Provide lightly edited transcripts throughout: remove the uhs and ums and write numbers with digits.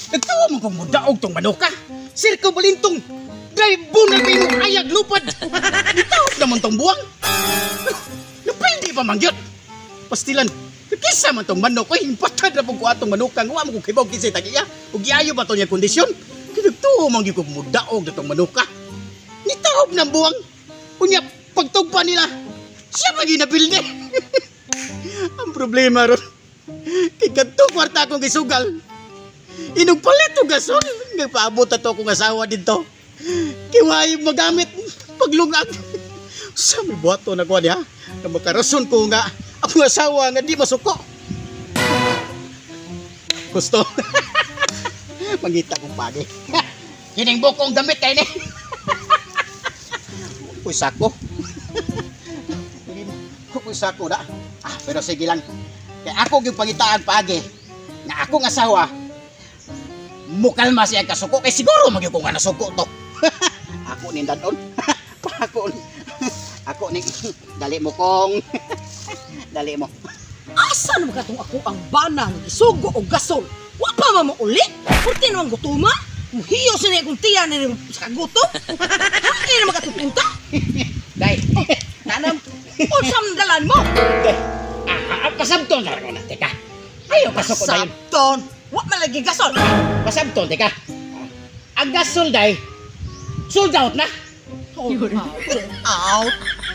Nagtawa mo kong mudaog tong manuka. Sirko balintong. Dahil bunal kayo ayag lupad. Nitawag naman tong buwang. Napildi pa mangyot. Pastilan, kisa man tong manok. Ay, impatad na pong ko atong manuka. Wa mo kong kibaw kisay tagiya. Ug giayo ba to niya kondisyon? Kinagtuo man gyud kong mudaog na tong manuka. Nitawag ng buwang. Unya, pagtugpa nila, siya pa ginabilde. Ang problema ron, kay kadto kwarta akong gisugal. Inog palit og gasol. Nagpaabot na to akong asawa dito. Kay way magamit paglungag. Sa may buhato na ko niya. Na makarason ko nga akong asawa nga di masuko. Gusto. Mangita kong pagi. Kining bukong damit kay ni. Uy, sako. Uy, sako na. Ah, pero sige lang. Kay ako gyud pangitaan paagi nga akong asawa mukalma siya kasuko kay siguro magyud ko nga nasuko to. Ako ning dadon. Ako ako ning dali mo kong dali mo. Asa naman katong ako ang bana nga gisugo og gasol? Wa pa man mo uli? Purti naman gutuma? Muhiyo sa niya kung tiya na sa kagutom? Hindi naman katong punta? Dai. Nanam, unsa man dalan mo? Dai. Ah, pasabton na ko na teka. Ayo pasuko dayon. Sabton! Wa man lagi gasol! Pasabton teka. Ang gasol dai sold out na. Sold out. Out.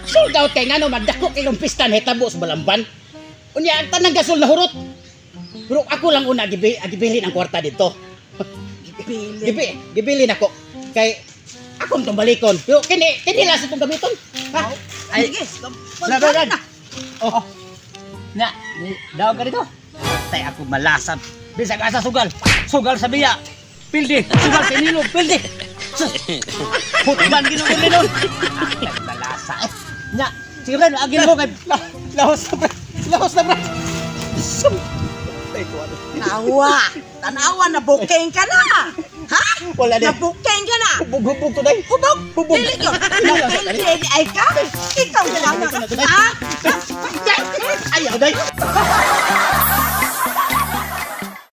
Sold out kay ngano magdako kay yung pista na hitabo sa Balamban. Unya ang tanang gasol na hurot. Pero ako lang una gibilin ang kwarta dito. Gibili. Gibilin ako kay akong tong balikon. Pero kini kini lang sa itong gamiton. Ha? Ay, sige. Brad, Brad. Oh. Na, daw ka dito. Tay ako malasab. Bisag asa sugal. Sugal sa biya. Pildi, sugal sa nilog, pildi. Sus. Hutban ginoo ni nun. Malasa. Eh. Nya, sige Brad, agin mo kay Lahos na brad. Lahos na brad. Sum. Tay ko ano. Tanawa. Tanawa, na-booking ka na. Ha? Wala din. Na-booking ka na. Hubog-hubog to day. Hubog. Hubog. Dili yun. Napildi ay ka? Ikaw na lang. Ha?